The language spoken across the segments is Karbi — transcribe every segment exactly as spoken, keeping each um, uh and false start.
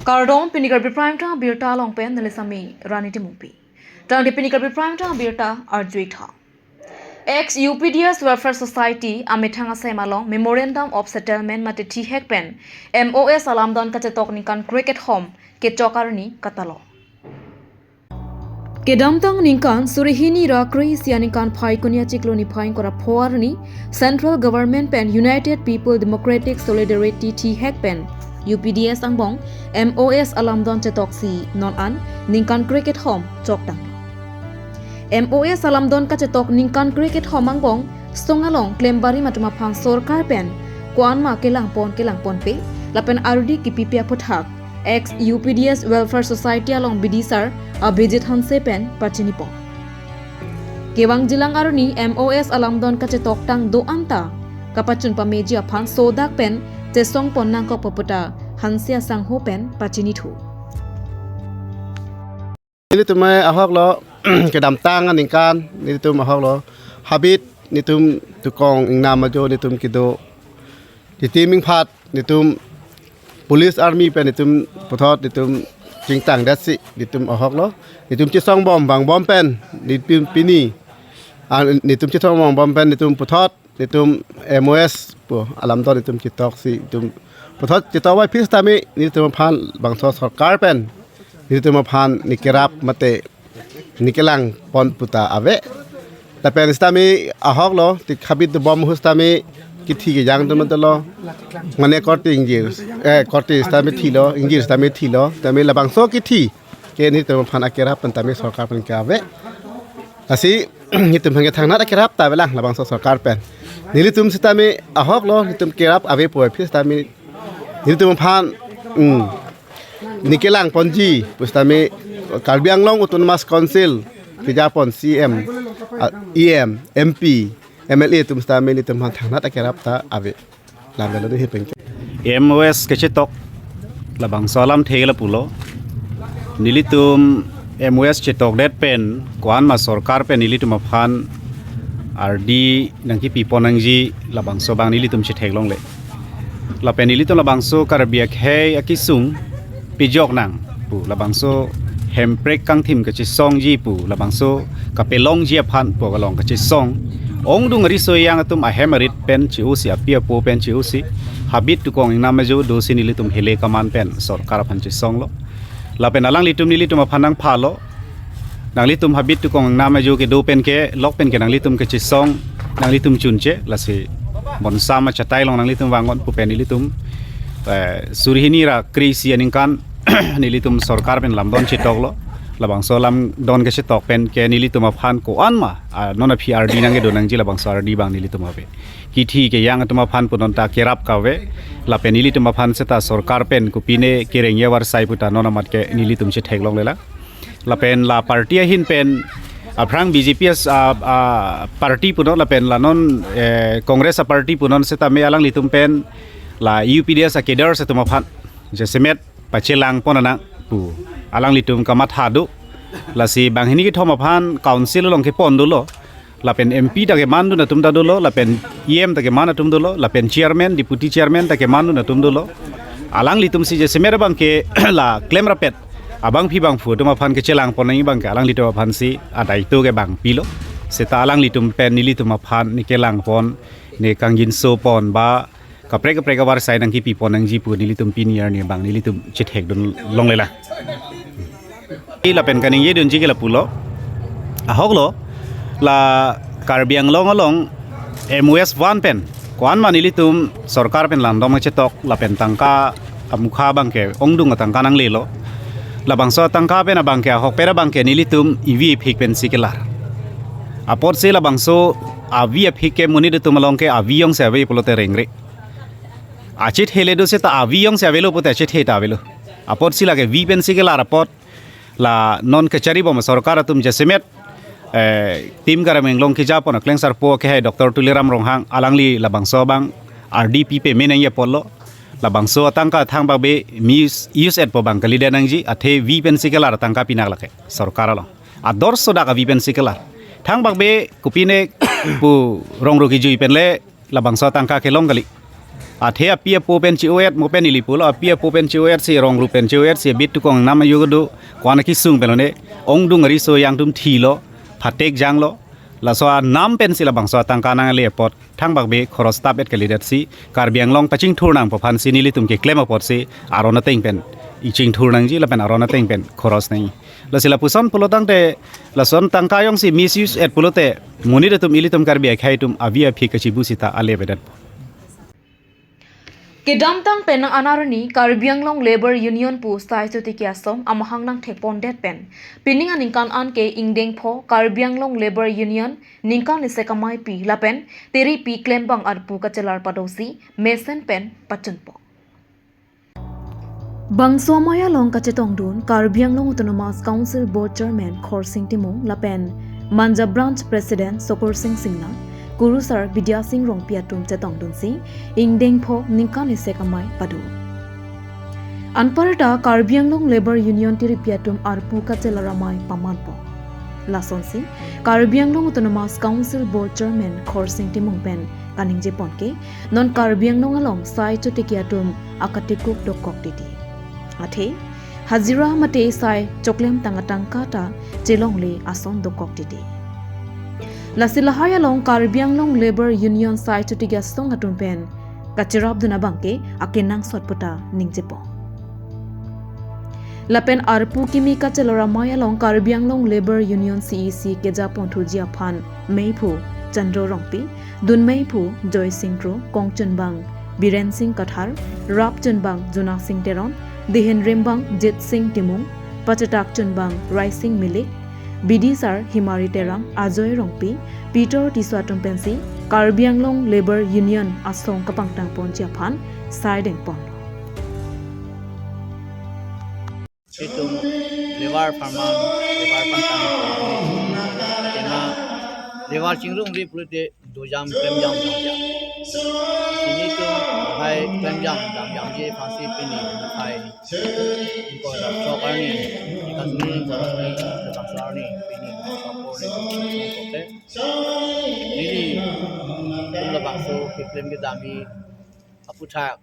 Kardom, pini Karbi Prime Time abirta along pen neli Sami Rani Timungpi. Tangte pini Karbi Prime Time abirta arjuik tha. Ex U P D S Welfare Society amethang asai malong Memorandum of Settlement mate thihek pen M O S alamdon kachetok ningkan krekethom kechok arni katalo. Kedamtang ningkan suri hini ra kre-isi aningkan Phaikuni achiklo niphai ingkoi ra pho arni Central Government pen United People Democratic Solidarity thihek pen U P D S angbong M O S alamdon chetoksi non an ningkan krekethom choktang. M O S alamdon kachetok ningkan krekethom angbong song along klem barim atum aphan sorkar pen ko-an ma kelangpon kelangponpe lapen ardi kipipe aphuthak ex U P D S Welfare Society along bidisar Abhijit Hanse pen pachinipon. Kevangjilang arni M O S alamdon kachetoktang do-an ta kapachun pameji aphan sodak pen chesongpon nangkok pu puta Hanse asangho pen pachinithu. Nelitum ahok lo kedamtang aningkan nelitum ahok lo habit nelitum tukong ingnam ajo nelitum kedo titi mingphat nelitum police army pen nelitum puthot nelitum chingtang datsi nelitum ahok lo nelitum chesongbom vangbom pen nelitum pini ah, nelitum chesongbom vangbom pen nelitum puthot nelitum M O S pu alamdon nelitum chetoksi nelitum puthot chetok vai phis tame nelitum aphan bangso sorkar pen nelitum aphan nekerap mate nekelangpon puta ave. Lapen sitame ahok lo tik habit dobom hus tame kithi kejang atum dolo. Mane korte ingjir, eh, korte sitame thilo, ingjir sitame thilo. Tame labangso kithi ke nelitum aphan akerap pen tame sorkar pen ke ave. Lasi nelitum aphan ke thangnat akerap ta avelang labangso sorkar pen. Nelitum sitame ahok lo nelitum kerap ave pu phis tame nelitum aphan, hmm, nekelangponji pu sitame Karbi Anglong Autonomous Council kejapon C M, ah, E M, M P, M L A atum sitame nelitum aphan thangnat akerap ta ave. Lam dalo dei hepeng. M O S kachetok labangso alamthe ke lapulo. Nelitum M O S chetokdet pen ko-an ma sorkar pen nelitum aphan ardi nangkipipon nangji labangso abang nelitum chetheklongle. Lapen nelitum labangso Karbi akhei akisung pejok nang pu labangso hemprek kangthim kachesongji pu labangso kapelongji aphan pu along kachesong ongdung ariso yang atum ahem arit pen che-osi api apo pen che-osi habit tukong ingnam ajo dosi nelitum hele kaman pen sorkar aphan chesonglo. Lapen alanglitum nelitum aphan nangphalo. Nanglitum habit tukong ingnam ajo kedo pen ke lok pen ke nanglitum kachesong nanglitum chunche lasi bonsam achatai along nanglitum vangon pu pen nelitum, eh, suri hini ra kre-isi aningkan nelitum sorkar pen lamdon chetoklo. Labangso lamdon kachetok pen ke nelitum aphan ko-an ma, ah, non aphi ardi nangkedo nangji labangso ardi abang nelitum ave. Kithi kejang atum aphan punon ta kerap kave. Lapen nelitum aphan seta sorkar pen kopine kereng ya varsai puta non amat ke nelitum chetheklongle la. Lapen la party ahin pen aphrang B J P as, ah, ah, party punon lapen la non, eh, Congress a party punon sitame alanglitum pen la U P D S a cadres atum aphan jasemet pachelangpon nang pu alanglitum kamatha do. Lasi banghini kethom aphan council along kepon dolo. Lapen M P ta kemandun atum ta dolo, lapen E M ta keman atum dolo, lapen chairman, deputy chairman ta kemandun atum dolo. Alanglitum si jasemet abang ke la klem rapet abangpi bangphu atum aphan kechelangpon nangji abang ke alanglitum aphan si adaito ke bang pilo. Seta alanglitum pen nelitum aphan nekelangpon, nekangjinso pon ba kaprek kaprek avarsai nangkipipon nangji pu nelitum pini arni abang nelitum chethekdun longle la. Lapen kaningjedunji ke lapulo. Ahok lo, la Karbi Anglong along M O S van pen ko-an ma nelitum sorkar pen lamdon chetok lapen tangka amukha abang ke ongdung atangka nanglelo. Labangso atangka pen abang ke ahokpet abang ke nelitum ivi iphik pensi kelar. Apotsi labangso avi aphik ke monit atum along ke avi jongsi ave pulote rengre. Achethe le do seta avi jongsi avelo pute achethe ta avelo. Apotsi lake vi pensi kelar apot la non kacharibom sorkar atum jasemet, eh, Team Karbi Anglong kejapon aklengsarpo ke hai Doctor Tuliram Ronghang alangli labangso abang ardi pipe meneng ya polo. Labangso atangka thangbak be mis use et po abang kalida nangji athe vi pensi kelar atangka pinak lake sorkar along. Ador sodak avi pensi kelar. Thangbak be kopine pu rongro kejui pen le labangso atangka kelong kali. Athe api apo pen che-o-et mo pen ili pulo, api apo pen che-o-et si, rong rup pen che-o-et si, bit tukong nam ayu do, ko-an akesung pen lone, ongdung ariso yangtum thilo, phatek janglo, laso anam pen si labangso atangka nangle apot, thangbak be khoros tap-et kalidet si, Karbi Anglong pachingthur nangpo aphan si nelitum keklem apot si, aron ateng pen, ichingthur nangji lapen aron ateng pen, khoros nang. Lasi lapuson pulo tangte, lason tangka jongsi misuse-et pulote, monit atum ilitum Karbi akhei atum avi aphi kachibu sita ale bedet. Kedamtang pen nang anarni Karbi Anglong Labour Union pu sai chotiki asong amahang nangthekpondet pen, pining aningkan an ke ingdeng pho Karbi Anglong Labour Union ningkan isi kamaipi lapen tiripi klembang arpu kachelar padosi mesen pen pachunpo. Bangso amei along kachetongdun Karbi Anglong Autonomous Council Board Chairman Khorsing Timung lapen Manja Branch President Sokorsing Singnar, Kurusar Bidya Sing Rongpi atum chetongdunsi ingdeng pho ningkan isi kamai pado. Anparta Karbi Anglong Labour Union tiripi atum arpu kachelar amei pamanpo. Lasonsi Karbi Anglong Autonomous Council Board Chairman Khorsing Timung pen kaningjepon ke non Karbi Anglong along sai chotiki atum akatikuk dokok titi. Athe hajira mate sai choklem tang atangka ta chelongle ason dokok titi. Lasi lahai along Karbi Anglong Labour Union sai chotiki asong atum pen kacherapdun abangke akenangsot puta ningjepo. Lapen arpu kimi kachelar amei along Karbi Anglong Labour Union C E C kejaponthuji aphan meiphu Chandro Rongpi, dunmeiphu Joy Sing Kro, kongchunbang Biren Sing Kathar, rapchunbang Juna Sing Teron, dihin rimbang Jit Sing Timung, pachetak chunbang Rai Sing Milik, Bidisar Himari Terang, Ajoy Rongpi, Peter Tisso atum pensi Karbi Anglong Labour Union asong kapangtangponji aphan sai dengpon. Itum labour pharma, labour pangtang, tema labour chingrumri pulote dojam klemjam damjam. Pini itum lahai klemjam damjamji aphansi pini lahai ingkoi ra throk arni, ingkoi ra throk arni, labangso arni pini, labangso apor ni, labangso apor ni, nelitum labangso keklem kedamji aphuthak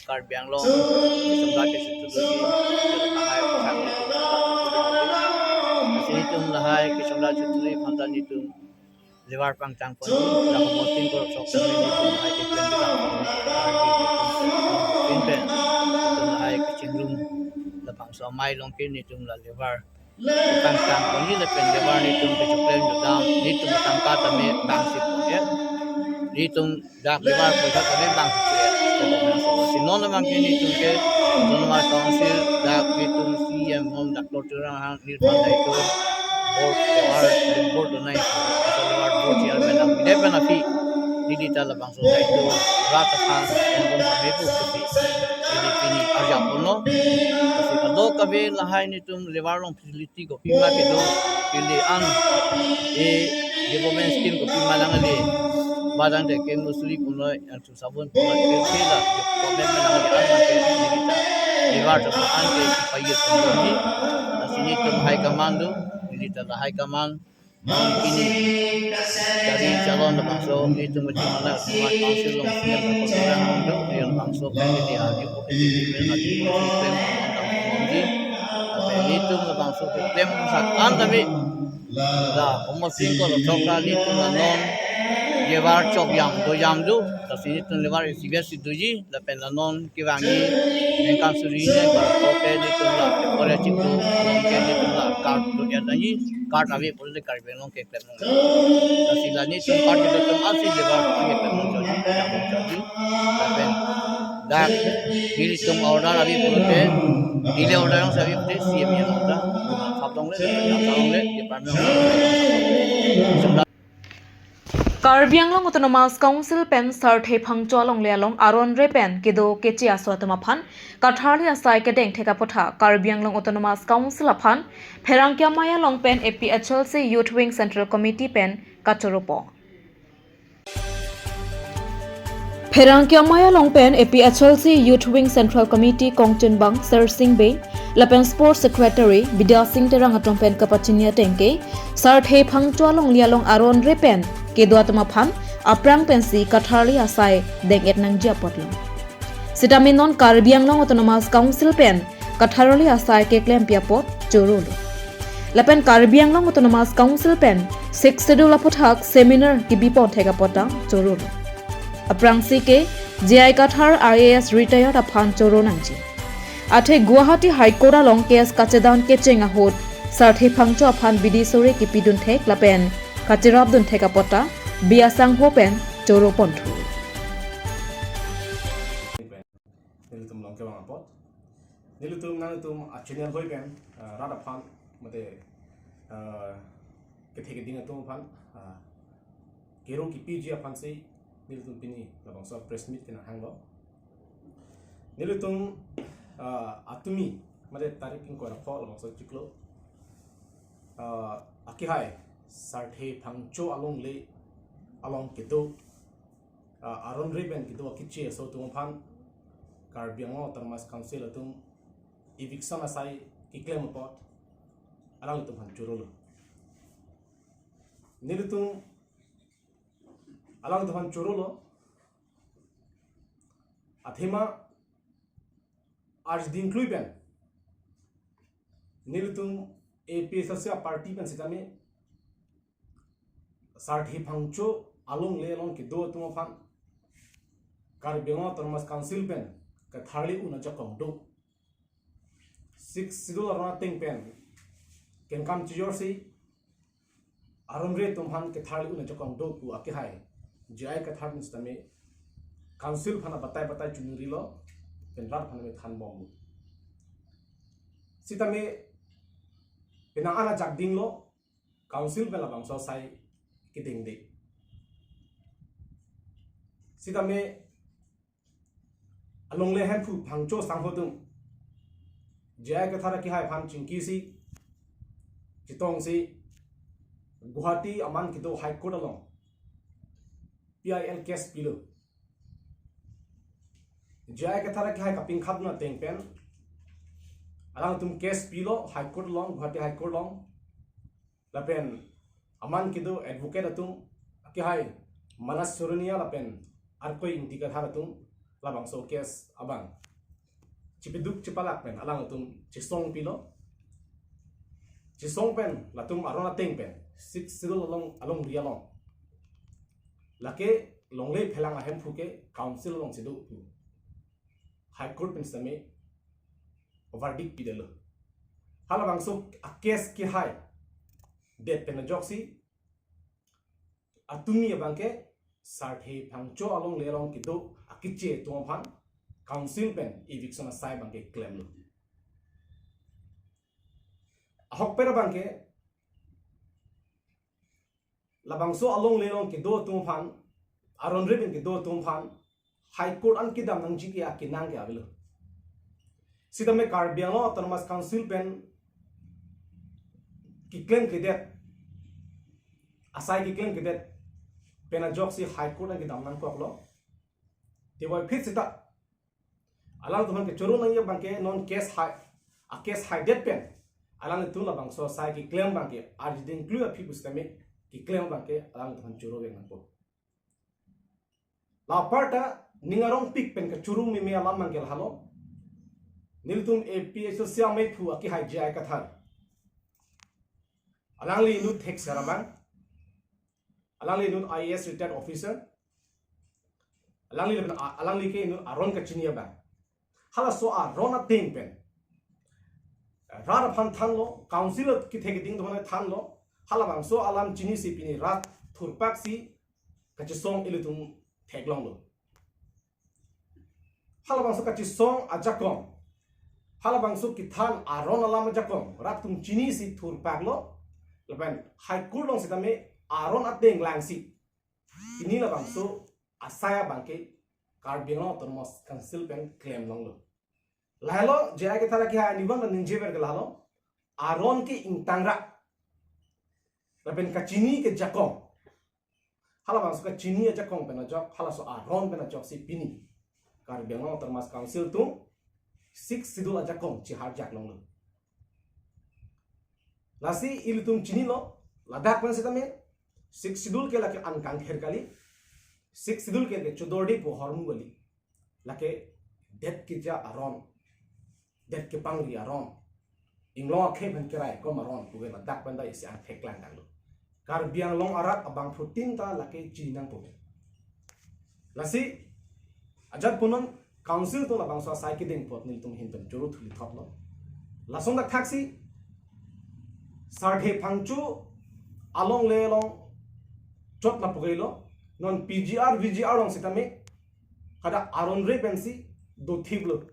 Karbi Anglong kesomda kechitu doji, lahai aphuthak nelitum kesomda kechitu doji. Lasi itum lahai kesomda kechitu doji aphan ta nelitum labour pangtangponji, lapu mosting kor sok sami nelitum lahai keklem kedam. Pin pen itum lahai kechingrum labangso amei along ke nelitum la labour pangtangponji lapen labour nelitum kechoklem jodam, nelitum tangka tame bangsi pu-et. Nelitum dak labour poisa tame bangsi pu-et. Si non abangke nelitum ke Autonomous Council dak nelitum C E M hom Doctor Tuliram Ronghang nirpan daito board, labour board donai, labour board chairman nangpidetpen aphi neli ta labangso daito rat aphan nangpon kami pu kopi neli pini arjap ponlo. Lasi kadokave lahai nelitum labour along facility kopima kedo, pili an, e, development scheme kopima nangli, badang de ke musli punoi, yang tu sabun punoi, ke ke la, government nangli an ke, neli ta labour ta an ke, paye punoi. Lasi nelitum high command do, neli ta la high command, pini kari calon labangso, nelitum kecamana, Autonomous Council along C E M Doctor Tuliram Ronghang do, neli labangso pen neli adi ko, neli pen adi ko, neli pen adi ko, neli pen adi ko, neli pen adi ko. Lapen nelitum labangso keklem sak an tame, la, omo singko lo chokra nelitum la non labour chok jam dojam do, lasi nelitum labour isi besi doji, lapen la non kevangji ningkan suri ningkan kote nelitum la kore chiklo along ke nelitum la card do ya nangji, card ave pulote Karbi Anglong keklem nang. Lasi la nelitum card kedo atum asi labour keklem nang joji, nang joji. Lapen dak nelitum order ave pulote, neli order nang sabi pulote C E M order. Kap longle, kap longle, department. Karbi Anglong Autonomous Council pen Sarthe Phangcho alongle along aron re pen kedo keche aso atum aphan katharli asai kedengthek aphuthak Karbi Anglong Autonomous Council aphan Pherangke Amei along pen A P H L C Youth Wing Central Committee pen kachoropo. Pherangke Amei along pen A P H L C Youth Wing Central Committee kongchunbang Sersing Bey lapen Sports Secretary Bidya Sing Terang atum pen kapachini ateng ke Sarthe Phangcho alongle along aron re pen kedo atum aphan aphrang pensi katharli asai deng-et nangji apotlo. Sitame non Karbi Anglong Autonomous Council pen Kathar arli asai keklempi apot chorolo. Lapen Karbi Anglong Autonomous Council pen Sixth Schedule aphuthak seminar kebipon thek apot ta chorolo. Aphrangsi ke J I Kathar I A S retired aphan choro nangji. Athe Guwahati High Court along case kachedang kecheng ahut Sarthe Phangcho aphan bidi sore kepidun thek lapen kacherapdun thek apot ta bi asangho pen choro ponthu. Nelitum long kevang apot. Nelitum nangtum a channel hoi pen, ah, rat aphan, mate, ah, kethe keding atum aphan, ah, kero kepiji aphansi nelitum pini labangso press meet kenang hanglo. Nelitum, ah, atumi, mate tarik ingkoi ra pho labangso chiklo, ah, akehai Sarthe Phangcho alongle along kedo, ah, aron re pen kedo akeche aso atum aphan Karbi Anglong Autonomous Council atum eviction asai keklem apot alangtum aphan chorolo. Nelitum alangtum aphan chorolo. Athema arjuding klui pen nelitum A P H L C party pen sitame Sarthe Phangcho alongle along kedo atum aphan Karbi Anglong Autonomous Council pen Kathar arli un ajakong do. Sixth Schedule aron ateng pen kengkam chijorsi aron re atum aphan Kathar arli un ajakong do pu akehai J I Kathar pen sitame Council aphan abatai batai chunirilo, pen rat aphan me thanbomlo. Sitame penang an ajakding lo, Council pen labangso asai kedengde. Sitame alongle hemphu Phangcho sangho atum J I Kathar akehai aphan chingkisi, chetongsi, Guwahati aman kedo High Court along P I L case pilo. J I Kathar akehai kapingkhap na ateng pen alangtum case pilo High Court along, Guwahati High Court along. Lapen aman kedo advocate atum akehai Manas Soronia lapen Arkoi Ingti Kathar atum labangso case abang chipiduk chipalak pen alangtum chesong pilo. Chesong pen latum aron ateng pen Sixth Schedule along, alongri along, lake longle phelang ahemphu ke Council alongsi do pu High Court pen sitame verdict pidetlo. Halabangso a case kehaidet pen ajoksi atumi abangke Sarthe Phangcho alongle along kedo akeche atum aphan Council pen eviction asai abangke klemlo. Ahokpet abangke labangso alongle along kedo atum aphan, aron re pen kedo atum aphan High Court an kedam nangji ke akenang ke avelo. Sitame Karbi Anglong Autonomous Council pen keklem kedet, asai keklem kedet pen ajoksi High Court an kedam nangkoklo. Tevoiphit seta alangtum aphan kechoro nangji abangke non case hai, a case haidet pen alangtum labangso asai keklem abangke arjuding klui aphi pusitame keklem abangke alangtum aphan choro vek nangpo. La aparta ning arongpik pen kechoro meme alam abangke lahelo. Nelitum A P H L C ameiphu akehai J I Kathar, alangli inut thek sar abang, alangli inut I A S retired officer, alangli lapen a-, alangli ke inut aron kachini abang. Halaso aron ateng pen rat aphan thanlo, Council kethe keding atum aphan thanlo, halabangso alam chinisi pini rat thurpaksi kachesong ilitum theklonglo. Halabangso kachesong ajakong, halabangso kethan aron alam ajakong rat atum chinisi thurpaklo, lapen High Court along sitame aron ateng langsi pini labangso asai abangke Karbi Anglong Autonomous Council pen klemlonglo. Lahelo J I Kathar akehai anivang ningjever ke lahelo, aron ke ingtang ra lapen kachini ke jakong. Halabangso kachini ajakong pen ajok, halaso aron pen ajoksi pini Karbi Anglong Autonomous Council atum Sixth Schedule ajakong chiharjak longlo. Lasi ilitum chinilo, ladak pen sitame Sixth Schedule ke lake an kangkher kali, Sixth Schedule ke lake chodordepo ahormu kali. Lake det keja aron, det kepangri aron, inglong akhei pen kerai kom aron puke ladak pen ta isi angthek klang danglo. Karbi Anglong arat abangphutin ta lake chinang puke. Lasi ajat punon council atum labangso asai kedeng apot nelitum ahin pen choro thuli thotlo. Lason dak thaksi sarthe phangcho alongle along chot lapu-elo. Non P G R V G R along sitame kada aron re pensi dothiplo.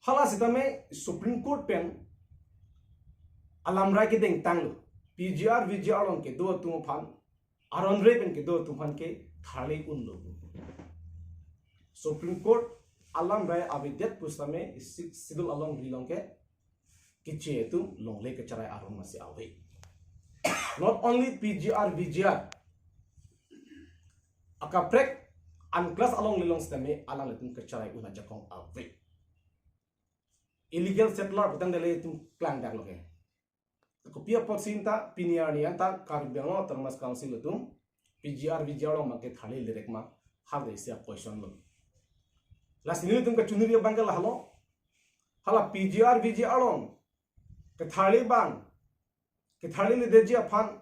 Hala sitame Supreme Court pen alamrai kedeng tanglo. P G R V G R along kedo atum aphan, aron re pen kedo atum aphan ke tharle unlo. Supreme Court alamrai avedet pusitame Sixth Schedule alongri along ke keche atum longle kecherai aron masi ave. Not only P G R V G R, akaprek unclass alongle along sitame alanglitum kecherai un ajakong ave. Illegal settler putangte ilitum klang daklo ke. Kopi apotsi ta pini arni anta Karbi Anglong Autonomous Council atum P G R V G R along abang ketharle lerek ma, hal de isi a-question lo. Lasi nelitum kachiningri abang ke lahelo. Hala P G R V G R along ketharle abang, ketharleledetji aphan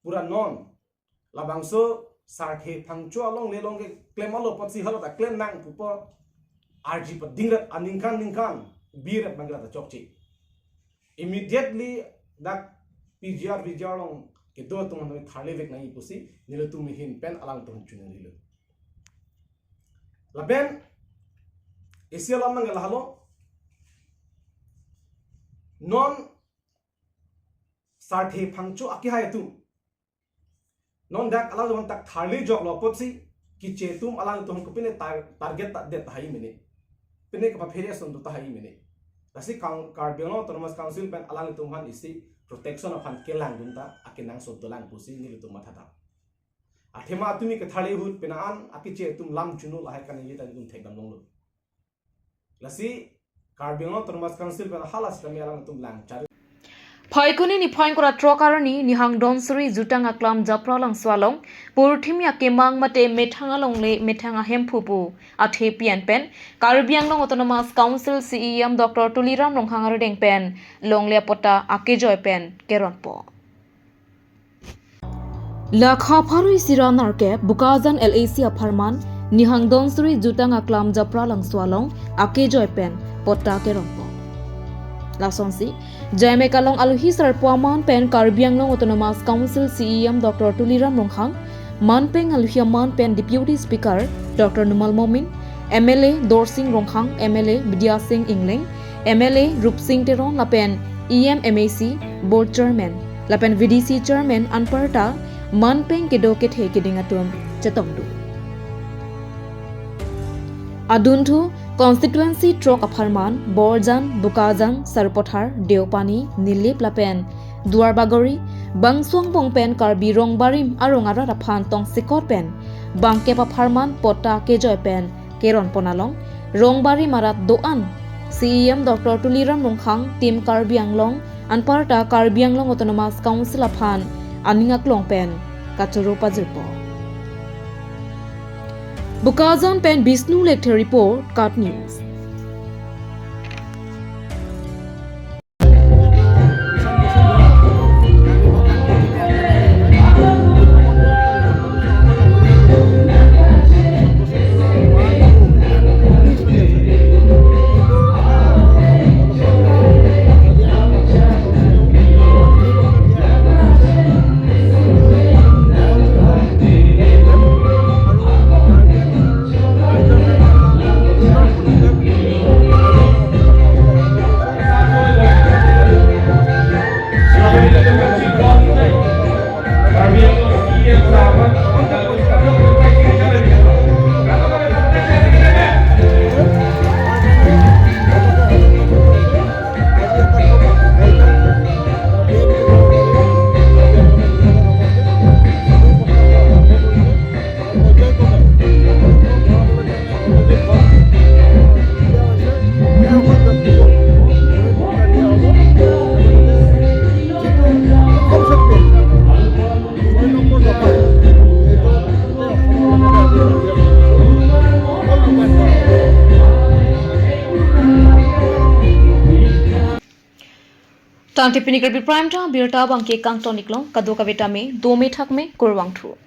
pura non labangso sarthe phangcho alongle along keklem alo apotsi hala ta klem nang pupo arji padingrat aningkan ningkan birat abang ke la ta chokche. Immediately dak P G R V G R along kedo atum aphan tharle vek nangji pusi nelitum ahin pen alangtum chiningrilo. Lapen isi alam abang ke lahelo. Non sarthe phangcho akehai atum, non dak alangtum aphan tak tharle joklo apotsi keche atum alangtum aphan kopine tar-, target ta det tahai mene. Pine kapaphere ason do tahai mene. Lasi Kang-, Karbi Anglong Autonomous Council pen alangtum aphan isi protection aphan kelangdun ta akenangsot dolang pusi nelitum matha ta. Athema atumi ketharle ahut pena an akeche atum lam chunu lahai kaningje ta nelitum thekdam longlo. Lasi Karbi Anglong Autonomous Council pen hala sitame alangtum lang chari. Phaikuni niphai ingkoi ra throk arni Nihang Dhansiri Jutang Aklam Japra Langso along purthimi akemang mate methang alongle methang ahemphu pu athepi an pen Karbi Anglong Autonomous Council C E M Doctor Tuliram Ronghang arideng pen longle apatta akejoi pen keronpo. Lakha pharo isi ra nerkep Bokajan L A C apharman Nihang Dhansiri Jutang Aklam Japra Langso along akejoi pen patta keronpo. Lasonsi Jaime Kalong alohi sarpo aman pen Karbi Anglong Autonomous Council C E M Doctor Tuliram Ronghang, manpeng alohi aman pen Deputy Speaker Doctor Numal Momin, M L A Dorsing Ronghang, M L A Bidya Sing Engleng, M L A Rupsing Teron lapen E M, M A C, Board Chairman lapen V D C Chairman anparta manpeng kedo kethe keding atum chetongdun. Adunthu constituency throk apharman Borjan, Bokajan, Sarupathar, Deopani, Nilip lapen Duarbagori, bangso angbong pen Karbi Rongbarim arong arat aphan tongsekot pen bangkep apharman patta kejoi pen keronpon along Rongbarim arat do-an C E M Doctor Tuliram Ronghang, Team Karbi Anglong anparta Karbi Anglong Autonomous Council aphan aning aklong pen kachoro pajirpo. Bokajan pen Bishnu Lekthe report, KAT News. Tangte pini Karbi Prime Time abirta abangke kangton-ik long, kadokave tame dome thakme, kurvangthu.